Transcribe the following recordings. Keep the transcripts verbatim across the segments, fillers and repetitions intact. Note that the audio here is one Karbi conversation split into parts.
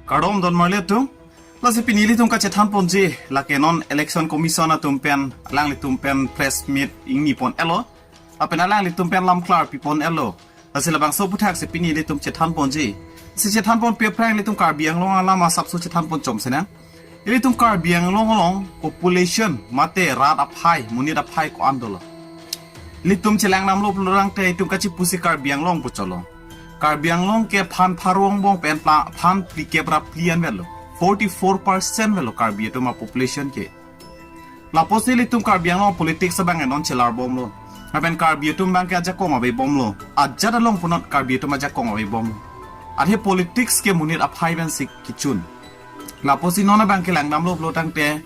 Kardom don marli atum. Lasi pini ilitum kachethan ponji, lake non Election Commission atum pen, alanglitum pen press meet ingni pon-etlo. Lapen alanglitum pen lam klarpi pon-etlo. Lasi labangso aputhaksi pini ilitum chethan ponji. Si chethan ponpe aphrang ilitum Karbi Anglong alam asapso chethan pon chomsi nang. Ilitum Karbi Anglong along population mate rat aphai, monit aphai ko-an dolo. Ilitum chelang damlo pulo tangte itum kachipusi Karbi Anglong pu cholo. Karbi Anglong ke phan pharo angbong pen pla-, phan phlikep ra phli an avelo. Forty-four percent avelo Karbi atum apopulation ke. Lapusi ilitum Karbi Anglong politics abang non chelar bomlo. Lapen Karbi atum abangke ajakong ave bomlo. Ajat along punot Karbi atum ajakong ave bomlo. Athe politics ke monit aphai pensi kechun. Lapusi non abangke lang damlo pulo tangte,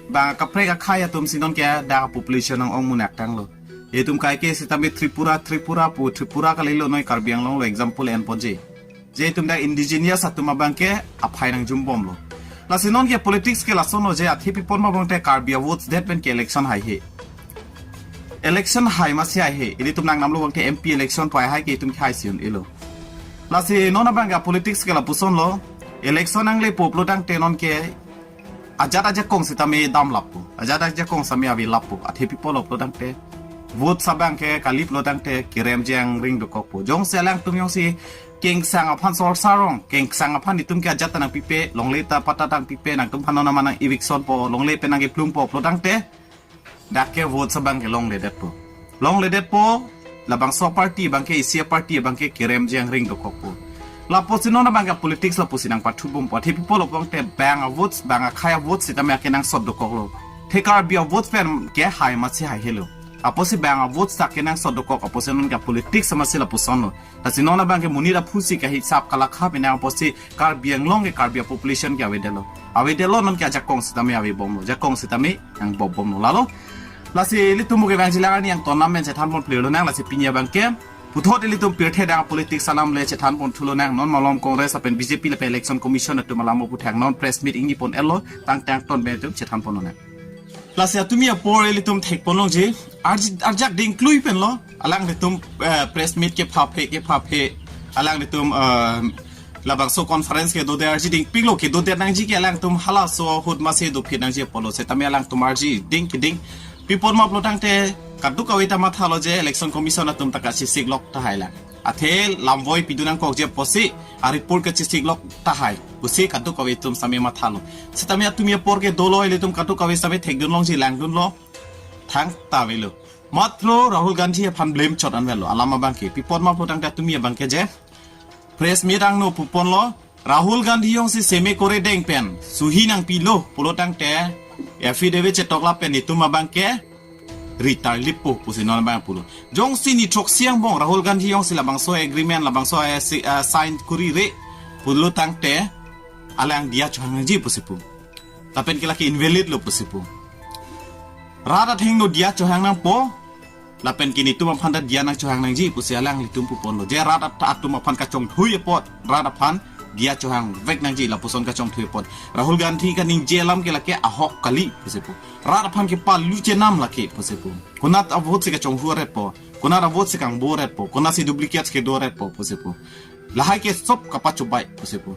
bang kaprek akhei atumsi non ke dak population ang ong munak tanglo. Itum kaike sitame Tripura, Tripura pu, Tripura kalilo, noi Karbi Anglong lo example en ponji. Je itum dak indigenous atum abangke aphai nangjum bomlo. Lasi non ke politics ke lasonlo je, athe pi apot ma bangte Karbi a votes det pen ke election haihe. Election hai masi haihe. Ilitum nang damlo bangte M P election pu hai ke itum ke haisi un-elo. Lasi non abangke politics ke lapusonlo. Election nangle po pulo tangte non ke ajat ajakong sitame dam lapu. Ajat ajakong sitame ave lapu. Athe pi apotlo pulo tangte, votes abangke kalip lo tangte kerem jeng ring dokokpo. Jongsi alangtum jongsi kengsang aphan sor sarong, kengsang aphan itum ke ajat ta nangpipe, longle ta patta ta nangpipe, nangtum aphan non aman nang eviction po, longle pen nangkeplungpo pulo tangte, dak ke votes abangke longledetpo. Longledetpo, labangso party abangke, isi a party abangke kerem jeng ring dokokpo. Lapusi non abangke politics lapusi nangpathu bompo. Athe pi apotlo bangte bang a votes, bang akhei a votes sitame akenangsot dokoklo. The Karbi a votes pen ke hai masi haihelo. Apusi bang a votes ta kenangsot dokok, apusi non ke politics masi lapusonlo. Lasi non abangke monit aphusi kahisap kalakha pen nang apusi Karbi Anglong ke Karbi a population ke avedetlo. Avedetlo, non ke ajakong sitame ave bomlo. Jakong sitame nang bob bomlo lalo. Lasi ilitum ke bang jilang ani ang tonam men chethan pon plelo nang, lasi pini abangke puthot ilitum pirthe dang politics alam le chethan pon thulo nang, non malom Congress lapen B J P lapen Election Commission atum alam aputhak non press meet ingni pon-etlo, tangte angton pen itum chethan ponlo nang. Lasi atumi apor ilitum thek pon longji, arj-, arjak dingklui penlo, alanglitum, eh, press meet kephaphe, kephaphe, alanglitum, eh, labangso conference kedodet arji dingpiklo, kedodet nangji ke alangtum halaso ahut masi dophi nangji apotlo, sitame alangtum arji ding keding. Pi apot ma pulo tangte kadokave ta mathalo je Election Commission atum ta kachesiklok tahai lang. Athe lamvoi pidun nangkok je pusi a report kachesiklok tahai pusi kadokave atum sitame mathalo. Sitame atumi apor ke dolo, ilitum kadokave sitame thekdun longji, langdunlo, thangta avelo. Matro Rahul Gandhi aphan blame chot an avelo. Alam abangke pi apot ma pulo tangte atumi abangke je press meet angno pu ponlo, Rahul Gandhi jongsi seme kore deng pen suhi nangpilo pulo tangte, affidavit chetok lapen itum abangke ritarlippo pusi non abang pulo. Jongsi ni throksi angbong Rahul Gandhi jongsi labangso agreement, labangso, eh, si-, eh, sign kurire pulo tangte, alang diya chohang nangji pusi pu. Lapen ke lake invalid lo pusi pu. Rat athengno diya chohang nangpo, lapen ke netum aphan ta diya nangchohang nangji pusi alanglitum pu ponlo. Je rat at-, atum aphan kachongthui apot, rat aphan diya chohang vek nangji, lapuson kachongthui apot. Rahul Gandhi kaningje alam ke lake ahok kali pusi pu. Rat aphan kepalu chenam lake pusi pu. Konat a vote si kachonghu aretpo, konat a vote si kangbo aretpo, konatsi duplicate kedo aretpo pusi pu. Lahai ke sop kapachobei pusi pu.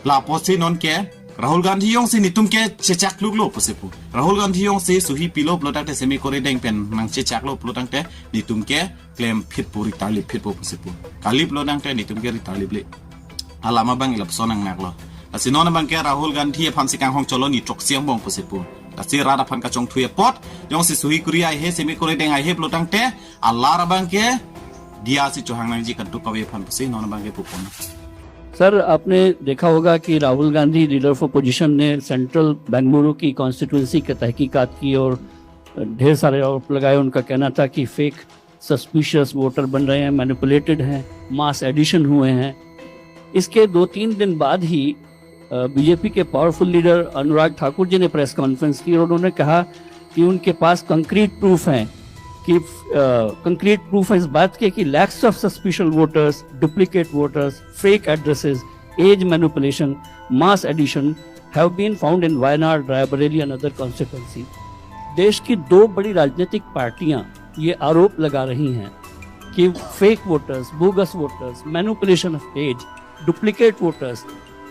Lapusi non ke Rahul Gandhi jongsi netum ke chechakluklo pusi pu. Rahul Gandhi jongsi suhi pilo pulo tangte, seme kore deng pen nangchechaklo pulo tangte, netum ke klemphitpo, ritarlipphitpo pusi pu. Kalip lo tangte netum ke ritarliple. Alam abang lapuson nangnaklo. Lasi non abangke Rahul Gandhi aphansi kanghong chotlo ni throksi angbong pusi pu. Lasi rat aphan kachongthui apot, jongsi suhi kuri haihe, seme kore deng haihe pulo tangte, alar abangke diya si chohang nangji kadokave aphan pusi non abangke pu pon. Sir, आपने देखा होगा कि राहुल Gandhi, leader of opposition, ने सेंट्रल बेंगलुरु की कॉन्स्टिट्यूएंसी की तहकीकात की और ढेर सारे आरोप लगाए। उनका कहना था कि फेक सस्पिशियस वोटर बन रहे हैं, मैनिपुलेटेड हैं, मास एडिशन हुए हैं। इसके दो तीन दिन बाद ही बीजेपी के पावरफुल लीडर अनुराग ठाकुर जी ने प्रेस कॉन्फ्रेंस की और उन्होंने कहा कि उनके पास कंक्रीट प्रूफ हैं कि कंक्रीट प्रूफ है इस बात के कि lakhs of suspicious voters, duplicate voters, fake addresses, age manipulation, mass addition have been found in Wayanad, Raebareli and other constituency. देश की दो बड़ी राजनीतिक पार्टियां ये आरोप लगा रही हैं कि fake voters, bogus voters, manipulation of age, duplicate voters,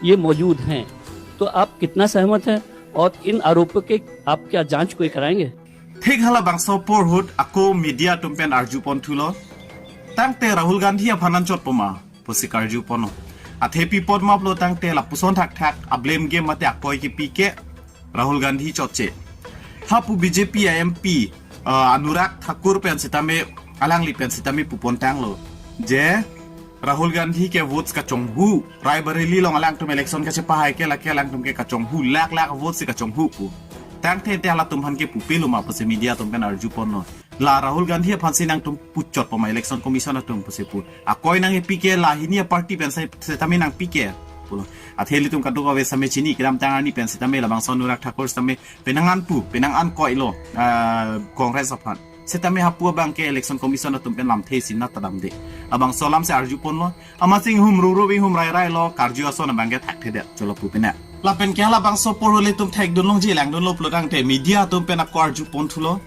ये मौजूद हैं, तो आप कितना सहमत हैं और इन आरोपों के आप क्या जांच कोई कराएंगे? Thik halabangso apor ahut ako media atum pen arjupon thulo. Tangte Rahul Gandhi aphan anchot poma pusi karjuponlo. Athe pi apot ma pulo tangte lapuson thakthak a-blame game mate akoi kepi ke Rahul Gandhi chotche. Hapu B J P a-M P, uh, Anurag Thakur pen sitame, alangli pen sitame pupon tanglo. Je Rahul Gandhi ke votes kachonghu, Raebareli along alangtum election kachepahai ke lake alangtum ke kachonghu, lakh lakh votes si kachonghu pu. Tangte te halatum aphan ke pupilo ma pusi media atum pen arjuponlo. La Rahul Gandhi aphan si nangtum puchot poma Election Commission atum pusi pu. Akoi nangkepi ke la hini a-party pen si, sitame nangpi ke pulo. Athe ilitum kadokave sitame chini, kedamtang arni pen sitame labangso Anurag Thakur sitame penang an pu, penang an koilo, ah, Congress aphan. Sitame hapu abang ke Election Commission atum pen lamthe si nat tadamde. Labangso alam si arjuponlo. Amatsi inghumruprup inghumrairailo, karju ason abang ke thakthedet cholo pu pine. Lapen ke halabangso apor ahut ilitum thekdun longji langdunlo pulo tangte media atum pen ako arjupon thulo.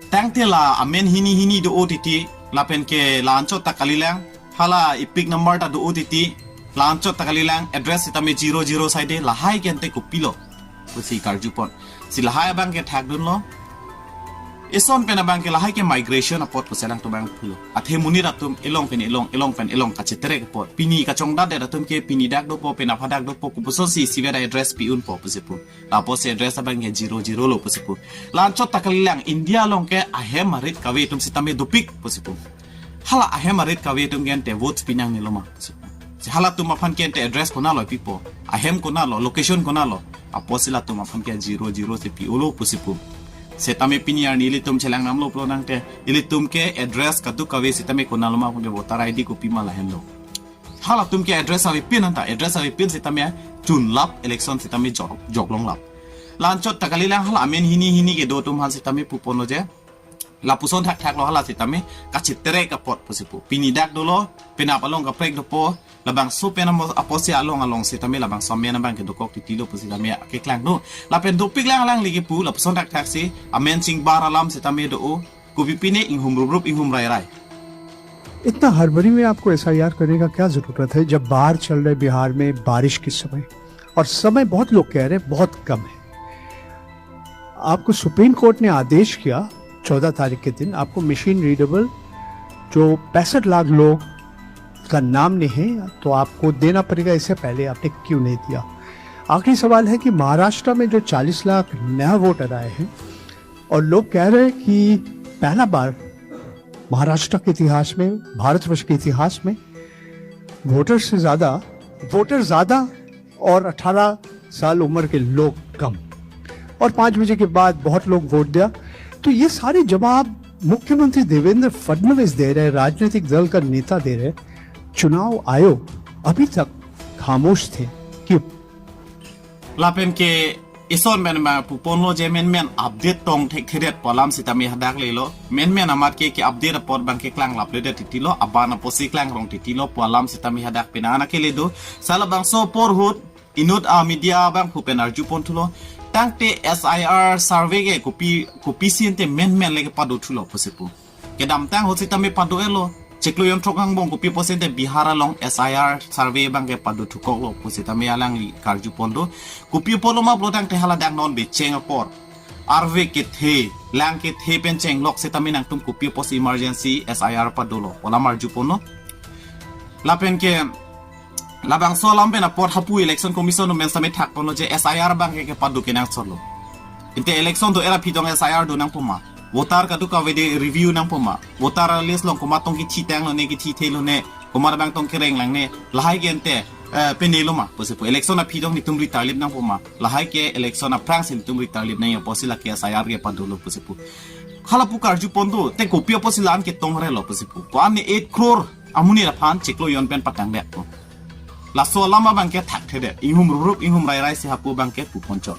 Tangte la amen hini hini do-o titi, lapen ke la anchot ta kalilang, hala ipik number ta do-o titi, la anchot ta kalilang, address sitame zero zero saide, lahai ke ante kopilo pusi karjupon. Si lahai abang ke thakdunlo. Ison pen abang ke lahai ke migration apot pusi alangtum abang pulo. Athe monit atum elong pen elong, elong pen elong kacheterek apot. Pini kachongdatdet atum ke pini dak dopo, penap hadak dopo, kopuson si isivet address pi unpo pusi pu. Lapusi address abang ke zero zero lo pusi pu. La anchot ta kalilang, India along ke ahem arit kave atum sitame dopik pusi pu. Hala ahem arit kave atum ke ante votes pi nangnelo ma pusi pu. Si halatum aphan ke ante address konatlo pipo, ahem konatlo, location konatlo, apotsi latum aphan ke zero zero si pi-olo pusi pu. Sitame pini arni ilitum chelang namlo pulo tangte, ilitum ke address kadokave sitame konatlo ma pu ke voter I D kopima lahenlo. Halatum ke address avepin anta, address avepin sitame chunlap, election sitame jok, joklonglap. La anchot ta kalilang, hala amen hini hini kedo atum aphan sitame puponlo je. Lapuson thakthaklo hala sitame kacheterek apot pusi pu. Pini dak dolo, penap along kaprek dopo, labangso pen amo-, apotsi along along sitame labangso amen abang ke dokok titilo pusi sitame keklang do. Lapen dopik lang alangli kepu, lapuson thakthak si, amen chingbar alam sitame do-o, kopi pine inghumruprup inghumrairai. इतना हड़बड़ी में आपको एसआईआर करने का क्या जरूरत है, जब बाढ़ चल रहे बिहार में, बारिश के समय, और समय बहुत लोग कह रहे हैं बहुत कम है। आपको सुप्रीम कोर्ट ने आदेश किया चौदह तारीख के दिन, आपको मशीन रीडेबल जो पैंसठ लाख लोग का नाम नहीं है तो आपको देना पड़ेगा, इससे पहले आपने क्यों नहीं दिया? आखिरी सवाल है कि महाराष्ट्र में जो चालीस लाख नया वोटर आए हैं और लोग कह रहे हैं कि पहला बार महाराष्ट्र के इतिहास में, भारतवर्ष के इतिहास में वोटर से ज्यादा, वोटर ज्यादा और अठारह साल उम्र के लोग कम, और पाँच बजे के बाद बहुत लोग वोट दिया। तो ये सारे जवाब मुख्यमंत्री देवेंद्र फडणवीस दे रहे हैं, राजनीतिक दल का नेता दे रहे हैं। चुनाव आयोग अभी तक खामोश थे, क्यों? Lapen ke ison pen ma puponlo je menmen update tong thekthedet pu alam sitame hadak lelo. Menmen amat ke ke-update apot abang ke klanglapledet titilo, aban apotsi klangrong titilo pu alam sitame hadak penang an akele do. Si labangso apor ahut inut a-media abangphu pen arjupon thulo. Tangte S I R survey ke kopi, kopisi ante menmen le kepado thulo pusi pu. Kedamtang ahut sitame pado-etlo. Chiklo jonthrok angbong kopi apotsi ante Bihar along S I R survey abang ke pado thukoklo pu sitame alangli karjupon do. Kopi apotlo ma pulo tangte hala dak non becheng apor, arve kethe, lang kethe pen chenglok sitame nangtum kopi apotsi emergency S I R padolo pu alam arjuponlo. Lapen ke labangso alam pen apot hapu Election Commission amen sitame thakponlo je S I R abang ke kepado kenangsotlo. Ante election do-er aphi tong S I R do nangpo ma? Voter kadokave de review nangpo ma? Voter list along komat tong kethitanglo ne, kethithe lo ne, komat abang tong kereng lang ne, lahai ke ante, eh, penelo ma pusi pu. Election aphi tong netum ri tarlip nangpo ma? Lahai ke election aphrangsi netum ri tarlip nangji apotsi lake S I R kepadolo pusi pu. Hala pu karjupon do, te kopi apotsi la-an ketong relo pusi pu. Ko-an ne eight crore amonit aphan chiklo jon pen patangdet pu. Laso alam abang ke thakthedet, inghumruprup inghumrairai si hapu abang ke puponchot.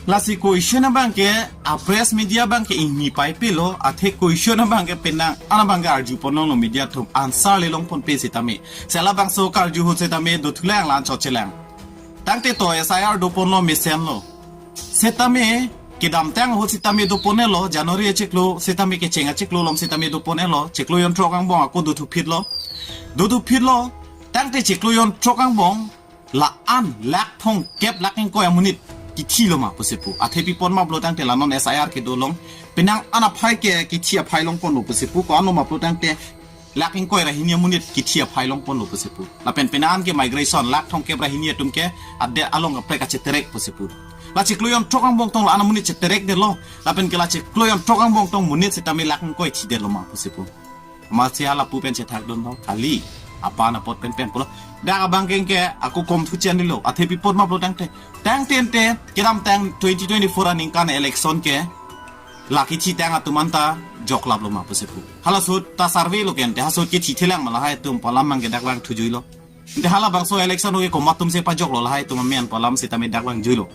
Lasi question abang ke a-press media abang ke ingni paipelo, athe question abang ke penang an abang ke arjupon longlo media atum, answer le longponpe sitame. Si labangso karju ahut sitame dothulang, la-an chochelang. Tangte to S I R doponlo mesenlo. Sitame kedamtang ahut sitame dopon-etlo, January achiklo sitame kecheng achiklo along sitame dopon-etlo, chiklo jonthrok angbong ako dothuphitlo. Dothuphitlo, tangte chiklo jonthrok angbong la-an lakh thomkep lakh ingkoi amonit kithi lo ma pusi pu. Athe pi pon ma pulo tangte la non S I R kedo along penang an aphai ke kithi aphai longpon lo pusi pu. Ko-an lo ma pulo tangte lakh ingkoi ra hini amonit kithi aphai longpon lo pusi pu. Lapen penang an ke migration lakh thomkep ra hini atum ke adet along kaprek kacheterek pusi pu. La chiklo jon throk angbong tong la-an amonit cheterek det lo. Lapen ke la chiklo jon throk angbong tong monit sitame lakh ingkoi thi det lo ma pusi pu. Amatsi hala pu pen chethak dun lo kali. Apan apot pen pen pulo. Dak abang ke ke ako kom thu chen lo. Athe pi pon ma pulo tangte. Tangte ante kedamtang twenty twenty-four aningkan election ke la kithi tang atum anta joklap lo ma pusi pu. Halaso ta survey lo ke ante, halaso ke thi thelang ma lahai atum pu alam abang ke dak vang thujui lo. Ante halabangso election ke komat atum si pajok lo lahai atum amen pu alam sitame dak vang jui lo.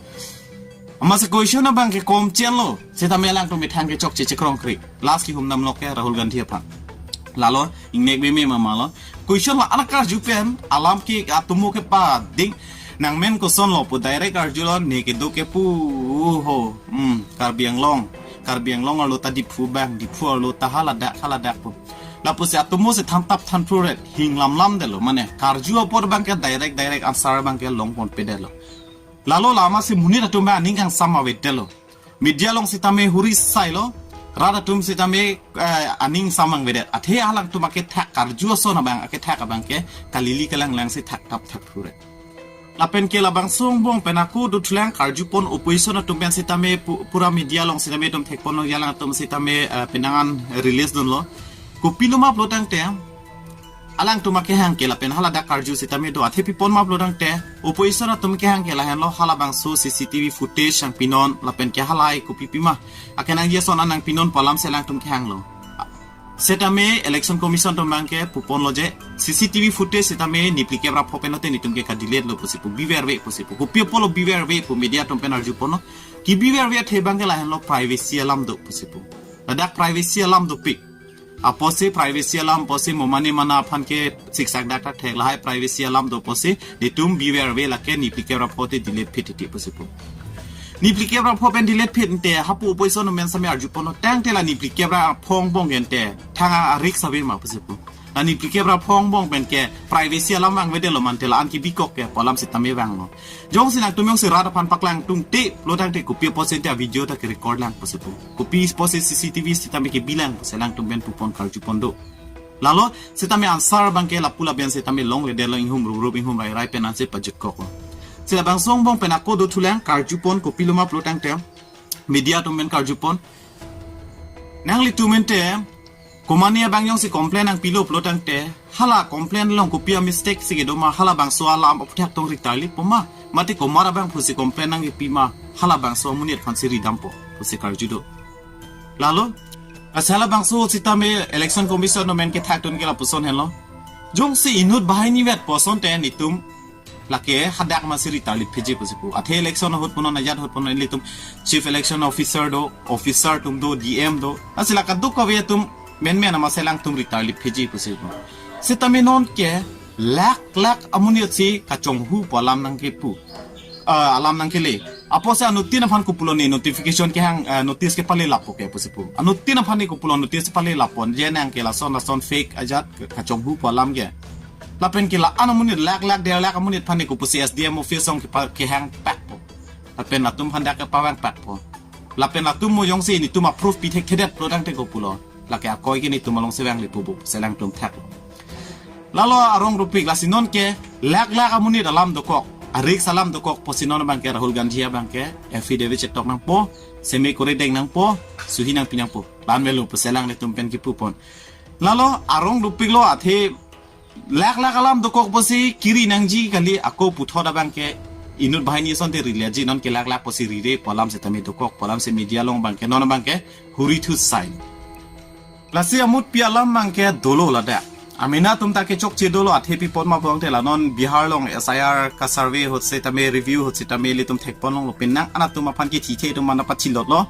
Amatsi question abang ke kom chen lo. Sitame alangtum methang ke chokche chekrong kri. Last kihum nam lo ke Rahul Gandhi aphan. Lalo ingnek beme ma ma lo. Question la-an akarju pen alam ke atomo kepading nangmen koson lo pu direct arju lo, ne kedo ke pu ho. Hmm, Karbi Anglong. Karbi Anglong arlo ta Diphu abang, Diphu arlo ta haladak haladak pu. Lapusi atomo si thantap thanpru ret hing lamlam det lo. Mane karju apor abang ke direct direct answer abang ke longponpe det lo. Lalo la amatsi monit atum abang aning kangsam avedet lo. Media along sitame huri sai lo, rat atum sitame, eh, aning samang vedet. Athe alangtum akethak karju ason abang, akethak abang ke kalili kalanglang si thaktap thakphu ret. Lapen ke labangso angbong pen ako dothulang karju pon opposition atum pen sitame pu-, pura media along sitame atum thekpon lo, alang atum sitame, eh, penang an release dun lo. Kopilo ma pulo tangte alangtum akehang ke lapen haladak karju sitame do. Athe pi pon ma pulo tangte opposition atum kehang ke lahenlo, halabangso C C T V footage nangpinon lapen ke halahai kopi pima akenangji ason an nangpinon pu alam si alangtum kehang lo. Sitame Election Commission atum abang ke pupon lo je C C T V footage sitame niplikep ra pho pen lote netum ke kadelete lo pusi pu, biverve pusi pu. Kopi apotlo biverve pu media atum pen arju pon lo. Kibiverve athe abang ke lahenlo, privacy alam do pusi pu. Ladak privacy alam dopik. Apotsi privacy alam apotsi mo mane mana aphan ke siksak dak ta thek, lahai privacy alam do apotsi netum biverve lake niplikep ra pho te delete phit titi pusi pu. Niplikep ra pho pen delete phit ante hapu opposition amen sitame arju pon lo, tangte la niplikep ra pho angbong ke ante thang a risk ave ma pusi pu. La niplikep ra pho angbong pen ke privacy alam vangvedet lo mante la-an kebikok ke pu alam sitame vanglo. Jongsi nangtum jongsi rat aphan paklang tungte pulo tangte kopi apotsi ante a video ta ke record lang pusi pu. Kopi apotsi C C T V sitame kebi lang pusi alangtum pen pupon karju pon do. Lalo sitame answer abang ke lapu lapen sitame longledet lo, inghum ruprup inghum rairai pen ansi pajutkok lo. Si labangso angbong pen ako dothulang karju pon, kopilo ma pulo tangte media atum pen karju pon. Nanglitum ante komane abang jongsi complain nangpilo pulo tangte hala complain along kopi a mistake si kedo ma, halabangso alam aphuthak tong ritarlip po ma, mate komat abang pusi complain nangkepi ma, halabangso amonit aphan si ridampo pusi karju do. Lalo, lasi halabangso sitame Election Commission amen kethak dun ke lapuson henlo. Jongsi inut banghini vet pu asonte netum lake hadak masi ritarlip phitji pusi pu. Athe election ahut punon, ajat ahut punon, ilitum Chief Election Officer do, officer atum do, D M do. Lasi la kadokave atum menmen amatsi alangtum ritarlip phitji pusi pu. Sitame non ke lakh lakh amonit si kachonghu pu alam nangkepu. Ah, alam nangkele. Apotsi anuttin aphan kopulo ne notification kehang, ah, notice kepale lapo ke pusi pu. Anuttin aphan ne kopulo notice pale lapon. Je nang ke lason lason fake ajat kachonghu pu alam ke. Lapen ke la-an amonit lakh lakh der lakh amonit aphan ne kopusi S D M office along kepa-, kehang pakpo. Lapen latum aphan dak kepavang pakpo. Lapen latum mo jongsi netum a proof pi thekthedet pulo tangte kopulo, lake akoi ke netum along si vanglepo pu si alangtum thaklo. Lalo arong dopik, lasi non ke lakh lakh amonit alam dokok, a risk alam dokok pusi non abang ke Rahul Gandhi abang ke affidavit chetok nangpo, seme kore deng nangpo, suhi nangpi nangpo. La-an avelo pusi alanglitum pen kepupon. Lalo arong dopiklo, athe lakh lakh alam dokok pusi kiri nangji kali, ako puthot abang ke inut banghini asonte rileji, non ke lakh lakh pusi rire pu alam sitame dokok pu alam si media along abang ke non abang ke huri thu sai. Lasi amutpi alam abang ke dolo ladak. Amena atum ta kechokche dolo, athe pi pon ma pulo tangte la non Bihar along S I R ka survey ahut sitame review ahut sitame ilitum thekpon longlo, penang an atum aphan kithithe atum mana pachilot lo,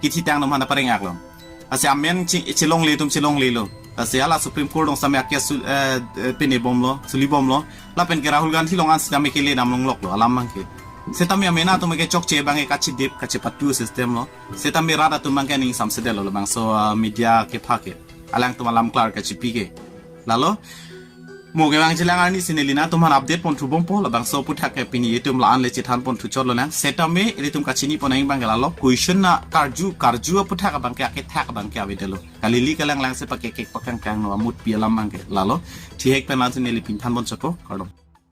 kithitang atum mana parengak lo. Lasi amen chi-, chelongle atum chelonglelo. Lasi hala Supreme Court along sitame a case sul-, eh, eh, pine bomlo, suli bomlo. Lapen ke Rahul Gandhi along an sitame kele dam longloklo alam abang ke. Sitame amena atum kechokche abang ke kachidip, kachepatu system lo. Sitame rat atum abang ke aning samsedet lo labangso, ah, media kepha ke. Alangtum alam klar kachipi ke. Lalo Mo kevangjilang arni si neli nangtumphan update ponthu bompo, labangso aphuthak ke pini itum la-an le chethan ponthu chotlo nang. Setame ilitum kachini pon nang abang ke lalo, question na karju, karju aphuthak abang ke, akethak abang ke avedetlo. Kalili kalanglang si pakekek pakangkang no amut pi alam abang ke lalo. Thihek pen la-an si neli pini than pon chotpo, kardom.